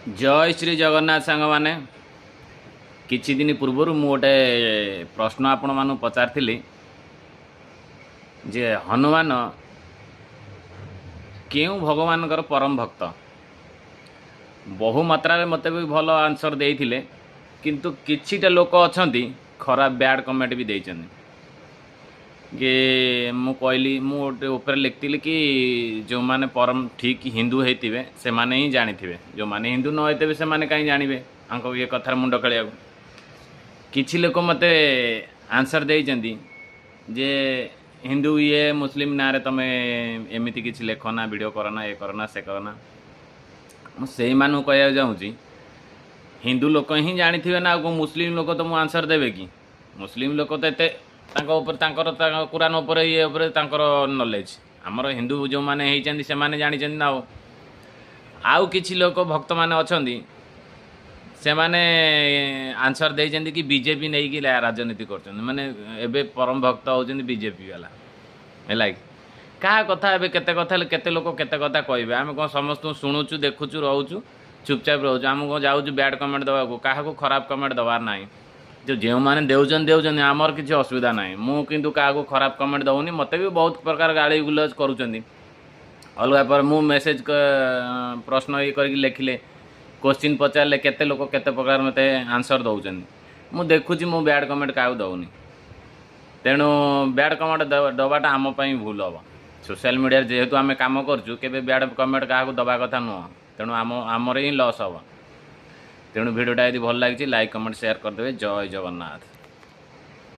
ଜୟ ଶ୍ରୀ ଜଗନ୍ନାଥ ସାଙ୍ଗମାନେ। କିଛି ଦିନ ପୂର୍ବରୁ ମୁଁ ଗୋଟେ ପ୍ରଶ୍ନ ଆପଣମାନଙ୍କୁ ପଚାରିଥିଲି ଯେ ହନୁମାନ କେଉଁ ଭଗବାନଙ୍କର ପରମ ଭକ୍ତ? ବହୁ ମାତ୍ରାରେ ମୋତେ ବି ଭଲ ଆନ୍ସର୍ ଦେଇଥିଲେ, କିନ୍ତୁ କିଛିଟା ଲୋକ ଅଛନ୍ତି ଖରାପ ବ୍ୟାଡ଼୍ କମେଣ୍ଟ ବି ଦେଇଛନ୍ତି କି ମୁଁ କହିଲି, ମୁଁ ଗୋଟେ ଉପରେ ଲେଖିଥିଲି କି ଯେଉଁମାନେ ପରମ ଠିକ୍ ହିନ୍ଦୁ ହେଇଥିବେ, ସେମାନେ ହିଁ ଜାଣିଥିବେ। ଯେଉଁମାନେ ହିନ୍ଦୁ ନ ହେଇଥିବେ, ସେମାନେ କାହିଁ ଜାଣିବେ ଆଙ୍କ ଇଏ କଥାରେ ମୁଣ୍ଡ ଖେଳିବାକୁ? କିଛି ଲୋକ ମୋତେ ଆନ୍ସର୍ ଦେଇଛନ୍ତି ଯେ ହିନ୍ଦୁ ଇଏ ମୁସଲିମ ନାଁରେ ତୁମେ ଏମିତି କିଛି ଲେଖନା, ଭିଡ଼ିଓ କରନା, ଏ କରନା, ସେ କରନା। ମୁଁ ସେଇମାନଙ୍କୁ କହିବାକୁ ଚାହୁଁଛି, ହିନ୍ଦୁ ଲୋକ ହିଁ ଜାଣିଥିବେ ନା, ଆଉ କେଉଁ ମୁସଲିମ ଲୋକ ତ ମୁଁ ଆନ୍ସର୍ ଦେବେ କି? ମୁସଲିମ ଲୋକ ତ ଏତେ ତାଙ୍କ ଉପରେ ତାଙ୍କର ତାଙ୍କ କୁରାନ ଉପରେ ଇଏ ଉପରେ ତାଙ୍କର ନଲେଜ୍। ଆମର ହିନ୍ଦୁ ଯେଉଁମାନେ ହେଇଛନ୍ତି, ସେମାନେ ଜାଣିଛନ୍ତି ନା। ଆଉ କିଛି ଲୋକ ଭକ୍ତମାନେ ଅଛନ୍ତି, ସେମାନେ ଆନ୍ସର୍ ଦେଇଛନ୍ତି କି ବିଜେପି ନେଇକି ରାଜନୀତି କରୁଛନ୍ତି। ମାନେ ଏବେ ପରମ ଭକ୍ତ ହେଉଛନ୍ତି ବିଜେପି ବାଲା, ହେଲା କି? କାହା କଥା ଏବେ କେତେ କଥା ହେଲେ କେତେ ଲୋକ କେତେ କଥା କହିବେ। ଆମେ କ'ଣ ସମସ୍ତଙ୍କୁ ଶୁଣୁଛୁ, ଦେଖୁଛୁ, ରହୁଛୁ, ଚୁପଚାପ ରହୁଛୁ? ଆମେ କ'ଣ ଯାଉଛୁ ବ୍ୟାଡ଼୍ କମେଣ୍ଟ ଦେବାକୁ? କାହାକୁ ଖରାପ କମେଣ୍ଟ ଦେବାର ନାହିଁ। ଯେଉଁ ଯେଉଁମାନେ ଦେଉଛନ୍ତି, ଦେଉଛନ୍ତି, ଆମର କିଛି ଅସୁବିଧା ନାହିଁ। ମୁଁ କିନ୍ତୁ କାହାକୁ ଖରାପ କମେଣ୍ଟ ଦେଉନି। ମୋତେ ବି ବହୁତ ପ୍ରକାର ଗାଳି ଗୁଲଜ କରୁଛନ୍ତି ଅଲଗା ପରେ। ମୁଁ ମେସେଜ୍ ପ୍ରଶ୍ନ ଇଏ କରିକି ଲେଖିଲେ, କୋଶ୍ଚିନ୍ ପଚାରିଲେ, କେତେ ଲୋକ କେତେ ପ୍ରକାର ମୋତେ ଆନ୍ସର୍ ଦେଉଛନ୍ତି। ମୁଁ ଦେଖୁଛି, ମୁଁ ବ୍ୟାଡ଼୍ କମେଣ୍ଟ କାହାକୁ ଦେଉନି। ତେଣୁ ବ୍ୟାଡ଼୍ କମେଣ୍ଟ ଦେବାଟା ଆମ ପାଇଁ ଭୁଲ ହେବ। ସୋସିଆଲ ମିଡ଼ିଆରେ ଯେହେତୁ ଆମେ କାମ କରୁଛୁ, କେବେ ବ୍ୟାଡ଼୍ କମେଣ୍ଟ କାହାକୁ ଦେବା କଥା ନୁହଁ। ତେଣୁ ଆମର ହିଁ ଲସ୍ ହେବ। ତେଣୁ ଭିଡ଼ିଓଟା ଯଦି ଭଲ ଲାଗିଛି, ଲାଇକ୍, କମେଣ୍ଟ, ସେୟାର କରିଦେବେ। ଜୟ ଜଗନ୍ନାଥ।